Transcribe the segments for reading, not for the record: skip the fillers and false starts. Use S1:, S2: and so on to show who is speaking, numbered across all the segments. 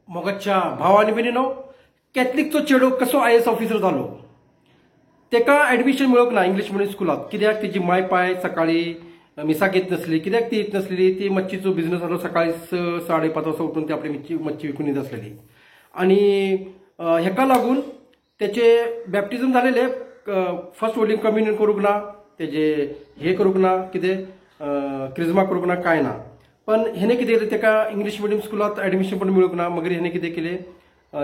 S1: मोगाच्या भाव आनी भयणीनो, कॅथलिकचो चेडो कसो आयएएस ऑफिसर जालो. तेका एडमिशन मेळोंक ना इंग्लीश मिडियम स्कुलात, कित्याक तेजी माय पाय सकाळी मिसाक येत नासली. कित्याक ती येत नासली, ती मच्छीचो बिझनस आसलो, सकाळी 6 साडे 5 वाजता उठून ती आपली मच्छी विकून येत आसलेली. आनी हेका लागून तेचे बॅप्टिझम जालेले, फर्स्ट होली कम्युनियन करूंक ना, तेजे हे करूंक ना, कितें क्रिज्मा करूंक ना, कांय ना. पण हेणे कितें केलें, तेका इंग्लीश मिडियम स्कुलात एडमिशन पण मेळूंक ना. मागीर हेणे कितें केलें,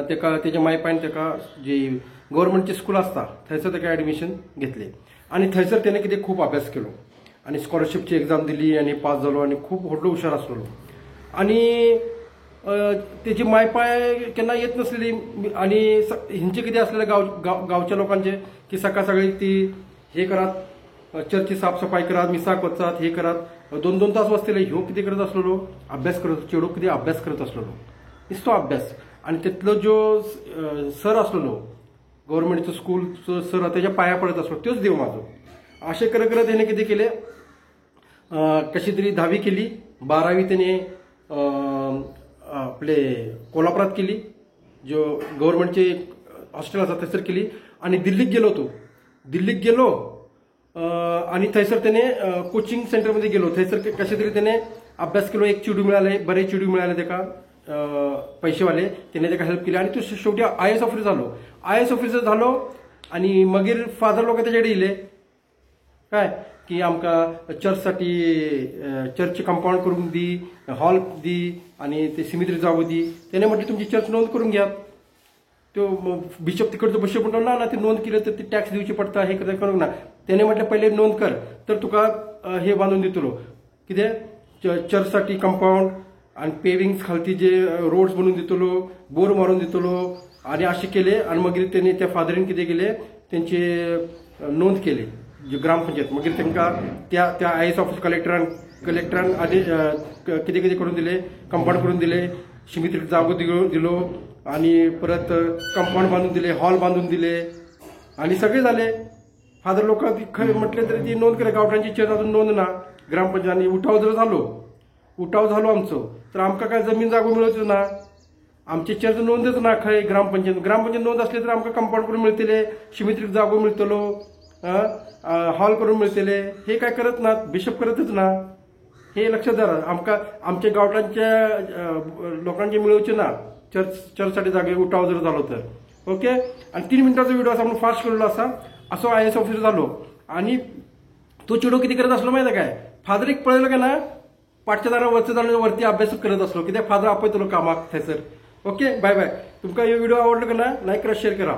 S1: तेका तेज्या माय पायन तेका जी गव्हर्मेंटचे स्कूल आसता थंयसर तेका एडमिशन घेतलें. आनी थंयसर तेणें कितें खूब अभ्यास केलो आनी स्कॉलरशीपची एग्जाम दिली आनी पास जालो आनी खूब व्हडलो हुशार आसलेलो. आनी तेजी माय पाय केन्ना येत नासलेली. आनी हेंचे कितें आसलेलें गांव गांवच्या लोकांचे की सकाळ सकाळी ती हे करात, चर्ची साफसफाई करात, मिसाक वचात, हे करात, 2-2 तास वचतले. ह्यो कितें करत आसलेलो, अभ्यास करत, चेडो कितें अभ्यास करत आसलेलो, निस्तो अभ्यास. आनी तितलो जो सर आसलेलो गव्हर्मेंटचो स्कूलचो सर, तेज्या पांया पडत आसलो, त्योच देव माझो. अशें करत करत हेणें कितें केलें, कशी तरी 10वी केली. 12वी तेणे आपले कोल्हापुरात केली, जो गव्हर्मेंटचे हॉस्टेल आसा थंयसर केली. आनी दिल्लीक गेलो तो, दिल्लीक गेलो आनी थंयसर तेणे कोचिंग सेंटरमध्ये गेलो, थंयसर कशें तरी तेणे अभ्यास केलो. एक चेडूं मिळाले, बरे चेडूं मिळाले तेका, पैशेवाले, तेणे तेका हेल्प केली आनी तो शेवटी आयएएस ऑफिसर जालो. आयएएस ऑफिसर जालो आनी मागीर फादर लोक तेजे कडेन येयले काय की आमकां चर्चसाठी चर्च कंपाउंड करूंक दी, हॉल दी आनी ते सिमित्री जागो दी. तेणे म्हटलें तुमची चर्च नोंद करून घेयात. त्यो बिशप तिकडचो बिशप म्हणटलो ना ना, ते नोंद केले तर ती टॅक्स दिवची पडटा, हे करूंक ना. तेणे म्हटलें पयले नोंद कर तर तुका हे बांदून दितलो, कितें चर्चसाठी कंपाउंड आनी पेविंग्स खालती जे रोड्स बनवून दितलो, बोर मारून दितलो. आनी अशें केले. आनी मागीर तेणे त्या फादरीन कितें केलें, तेंचे नोंद केली जी ग्रामपंचायत. मागीर तांकां त्या त्या आयएएस ऑफिस कलेक्टरान कलेक्टरान आदेश कितें कितें करून दिले, कंपाउंड करून दिले, शिमित्रीक जागो दिलो आनी परत कंपाउंड बांदून दिले, हॉल बांदून दिले आनी सगळे जाले. फादर लोक खंय म्हटलें तरी ती नोंद केली. गांवठांची चर्च अजून नोंद ना ग्रामपंचायत. आनी उठाव जर जालो, उठाव जालो आमचो, तर आमकां काय जमीन जागो मेळचो ना, आमची चर्च नोंदच ना खंय ग्रामपंचायत. ग्रामपंचायत नोंद असली तर आमकां कंपाउंड करून मेळटले, शिमित्रीक जागो मेळटलो, हॉल करून मेळटले. हे काय करत ना, बिशप करतच ना. हे लक्षात धरा, आमकां आमच्या गांवठांच्या लोकांचे मेळोवचे ना चर्च चर्चसाठी जागे उठाव जर जालो तर. ओके. आनी 3 मिनटाचो व्हिडिओ आसा म्हणून फास्ट केलेलो आसा. असो आयएएस ऑफिसर जालो. आनी तो चेडो कितें करत आसलो माहिती काय, फादरीक पळयलो काय ना, पाटच्या दारार वचत जाल्यार वरती अभ्यास करत आसलो, कित्याक फादर आपयतलो कामाक थंयसर. Okay, bye bye. तुमकां हो व्हिडिओ आवडलो काय ना लायक करा, शेअर करा.